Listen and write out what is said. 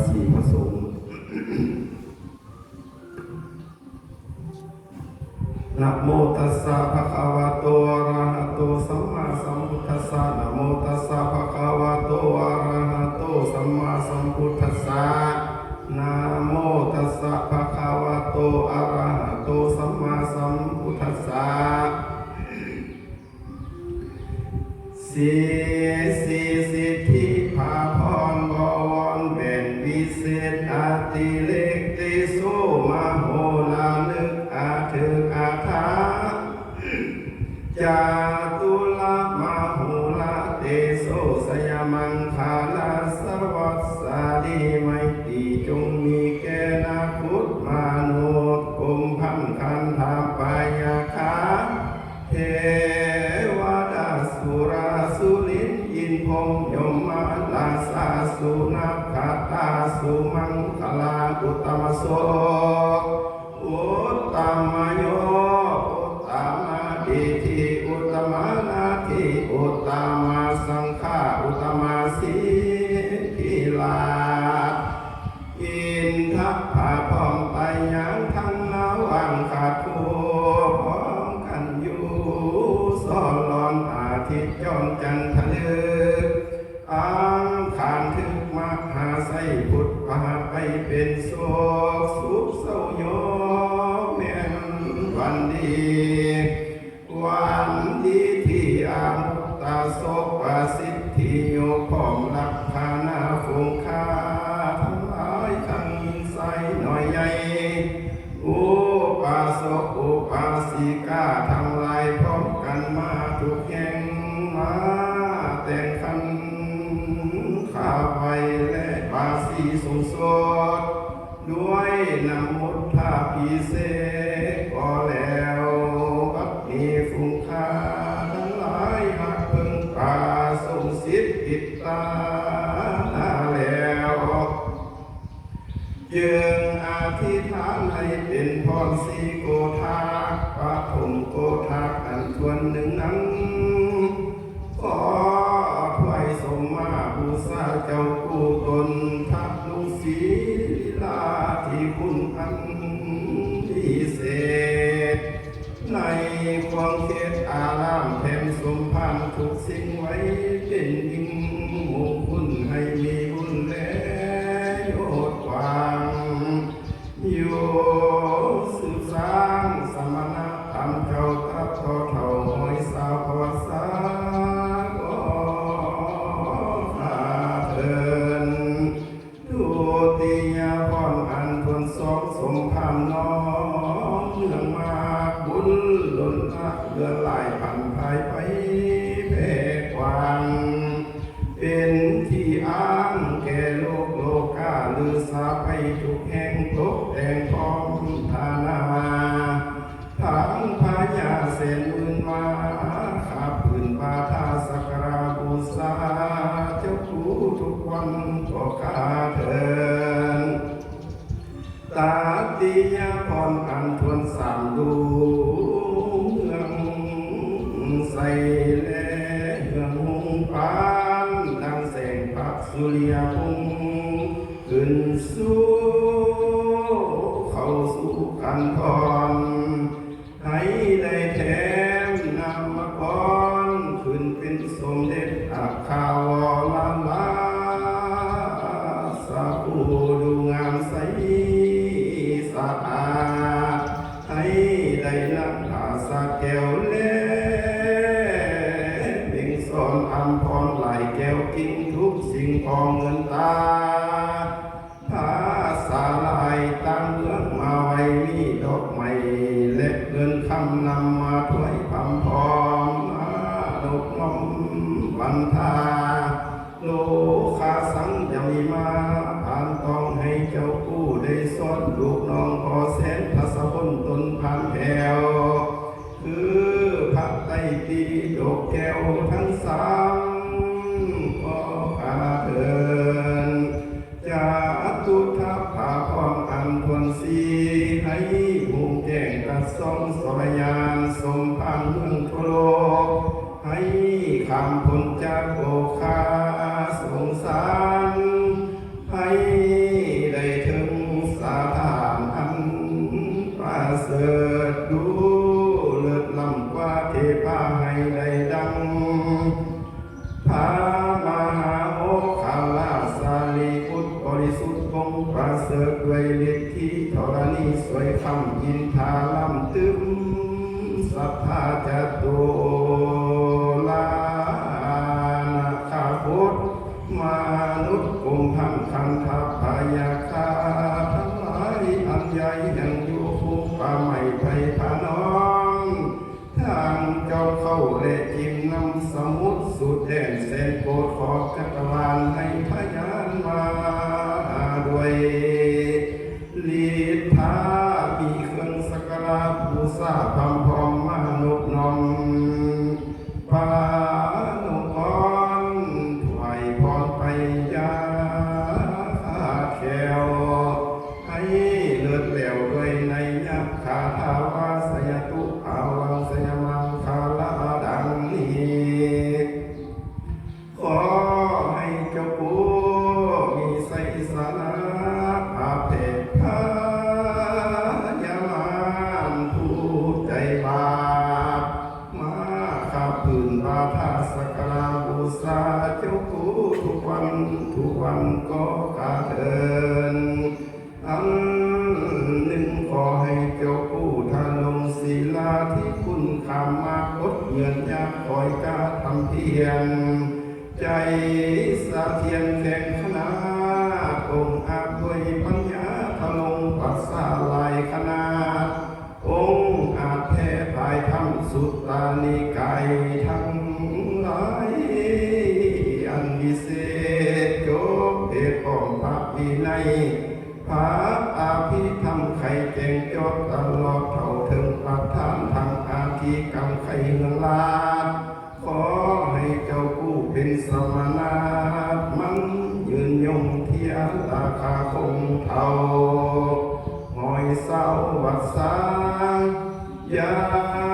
ສີພະສົງ. ນະໂມຕັດສະ ພະຄະວະໂຕ ອະຣະຫະໂຕ ສຳມາສຳພຸດທັດສະ. ນະໂມຕັດສະ ພະຄະວະໂຕ ອະຣະຫະໂຕ ສຳມາສຳພຸດທັດສະ. ນະໂມຕັດສະ ພະຄະວະໂຕ ອະຣະຫະໂຕ ສຳມາສຳພຸດທັດສະ. ສິດທິ ສິດທິພາພອນ ບໍວອນແວ່ນວິເສດ ອະຕິເລກເຕໂຊ ມະໂຫລາລຶກ ອະເທີກອະທາ ຈາຕຸລະມະໂຫລາເຕໂຊ ໄຊຍະມັງຄະລາ ສະວັດສະດີໄມຕີ ຈົ່ງມີແກ່ນາຄົດມະນຸດ ກົມພັນຄັນທະປະຍາຄາ ເທວະດາສຸລາສຸລິນ ອິນພົມຍົມມະລາຊາ ສຸນັກຂະຕາ ສຸມັງຄະລາ ອຸດຕະມະໂຊກ ອຸດຕະມະໂຍ ອຸດຕະມະດິດຖິ ອຸດຕະມະນາທິ ອຸດຕະມະສັງຄາ ອຸດຕະມະສິດທິລາ ອິນທະພາພອມໄຕຍາງທັງນາວັງຄະໂທ ພ້ອມກັນຢູ່ ສອນລອນອາທິດຈອນຈັນທະລຶກ ອັງຄານທຶກມະຫາໄຊ ພຸດພະຫັດໄປເປັນໂສກ ສຸກເສົ້າໂຍ ແມ່ນວັນດີ ວັນດີທີ່ອະມຸດຕາສົກປະສິດທິໂຍ ພ້ອມລັກຂະນະຝູງຂ້າທັງຫຼາຍ ທັງຍິງຊາຍນ້ອຍໃຫຍ່ ອຸປາສົກອຸປາສິກາທັງຫຼາຍ ພ້ອມກັນມາທຸກແຫ່ງ ມາແຕ່ງຂັນຂາໄຫວ້ ແລະບາສີສົງສົດ ດ້ວຍນ້ຳມົນພະພິເສກກໍແລ້ວ ບັດນີ້ຝູງຂ້າທັງຫຼາຍ ຮັກເພິ່ງປາຊົງສິດຕິດຕາແລ້ວ ຈຶ່ງອະທິຖານໃຫ້ເປັນພອນສີໂກທາກ ປະຖົມໂກທາກອັນທວນໜຶ່ງນັ້ນ ຂໍຖວາຍສົມມາບູຊາເຈົ້າກູ້ຕົນ ພະລຸງສີລາທີ່ຄຸນອັນວິເສດ ໃນຂອງເຂດອາລາມ ແຖມສົມພານທຸກສິ່ງໄວ້ເປັນຍິ່ງມຸງຄຸນ ໃຫ້ມີບຸນແລຍອດກວ້າງ ຢູ່ສືບສ້າງສະມະນະທຳເຈົ້າ ຕັດຕໍ່ເຖົ້າຮ້ອຍຊາວພໍສາກໍຂ້າເທີນ ທຸຕິຍະພອນອັນທວນສອງ ສົມພານນ້ອມເນື່ອງມາກ ບຸນລົ້ນລະເຫຼືອຫຼາຍ ພັນພາຍໄປແຜ່ກວ້າງ ເປັນທີ່ອ້າງແກ່ໂລກໂລກາ ລືສາໄປທຸກແຫ່ງ ຕົກແຕ່ງພ້ອມທານາ ທັງພະຍາແສນໝື່ນມາ ຂ້າບຂືນບາທາສັກກາລະບູຊາ ເຈົ້າຄູທຸກວັນກໍຂ້າເທີນ ຕາຕິຍະພອນອັນທວນສາມ ດູເຮືອງໃສ ແລະເຮືອງຮຸ່ງປານ ດັ່ງແສງພະສຸລິຍະພົງ ຂຶ້ນສູ່ເຂົ້າສູ່ຄັນທອນ ໃຫ້ໄດ້ແຖມນາມະກອນ ຂຶ້ນເປັນສົມເດັດອັກຄະວໍລະລາຊະ ຜູ້ດູງາມໃສສະອາດ ໃຫ້ໄດ້ນັ່ງພາສາແກ້ວ ແລະເບັ່ງສອນອຳພອນຫຼາຍແກ້ວກິ່ງ ທຸກສິ່ງຂອງເງິນຕາ ພາສາຫຼາຍຕ່າງເມືອງມາໄວ້ ມີດອກໄມ້ ແລະເງິນຄຳນຳມາຖວາຍພຳພ້ອມ ມານົບນ້ອມວັນທາ ໂລຄາສັງຈະມີມາ ຜ່ານຕ້ອງໃຫ້ເຈົ້າຜູ້ໄດ້ສອນ ລູກນ້ອງພໍ່ແສນ ພະສະບົນຕົນຜ່ານແຖວ ຄືພະໄຕປິດົກແກ້ວທັງສາມ ກໍຂ້າເທີນ ຈາຕຸທະພາພອນອັນທວນສີ່ ໃຫ້ຮຸ່ງແຈ້ງຕັດສ່ອງສອຍຍານ ສົມພານເມືອງທົ່ວໂລກ ໃຫ້ຂ້າມພົ້ນຈາກໂອຄາສົງສານ ໃຫ້ ແສນໂກດຂອບຈັກກະວານໃຫ້ພະຍານວ່າ ດ້ວຍລິດຖາມີເຄື່ອງສັກກາລະບູຊາ ພ້ອມໆມານົບນ້ອມປານຸກອນ ຖວາຍພອນໄປຢ່າຂາດແຄວ ໃຫ້ເລີດແຫຼວດ້ວຍໄນຍະຄາຖາວ່າ ສະຍະຕຸ ອາວັງ ສະຍະມັງຄະລາ ດັ່ງນີ້. ຂໍໃຫ້ເຈົ້າຜູ້ມີໄຊຊະນະ ອາເພກພະຍາມານຜູ້ໃຈບາບ ມາຂັບຂືນບາທາສັກກາລະບູຊາເຈົ້າຜູ້ທຸກວັນ ທຸກວັນກໍກາເທີນ. ອັນໜຶ່ງ ຂໍໃຫ້ເຈົ້າຜູ້ທະລົງສີລາທິຄຸນ ຂ້າມມາກົດເງືອນຍາກ ຄອຍກະທຳພຽນ ໃຈສະຖຽນແຂງຂະໜາດ ອົງອາດດ້ວຍປັນຍາ ທະລົງປັດສາຫຼາຍຂະໜາດ ອົງອາດແຜ່ພາຍທຳສຸດຕານິກາຍທັງຫຼາຍ ອັນວິເສດ ຈົບເພດຂອງພະວິໄນ ພະອະພິທຳໄຂແຈ້ງຈອດຕະຫຼອດເທົ່າເຖິງປະທານທຳອາທິກຳໄຂເຮືອງລາດ ຂໍໃຫ້ເຈົ້າຜູ້ເປັນສະມະນະ ໝັ້ນຍືນຍົງເທລະຄາຄົງເທົ່າຮ້ອຍຊາວວັດສາ ຢ່າ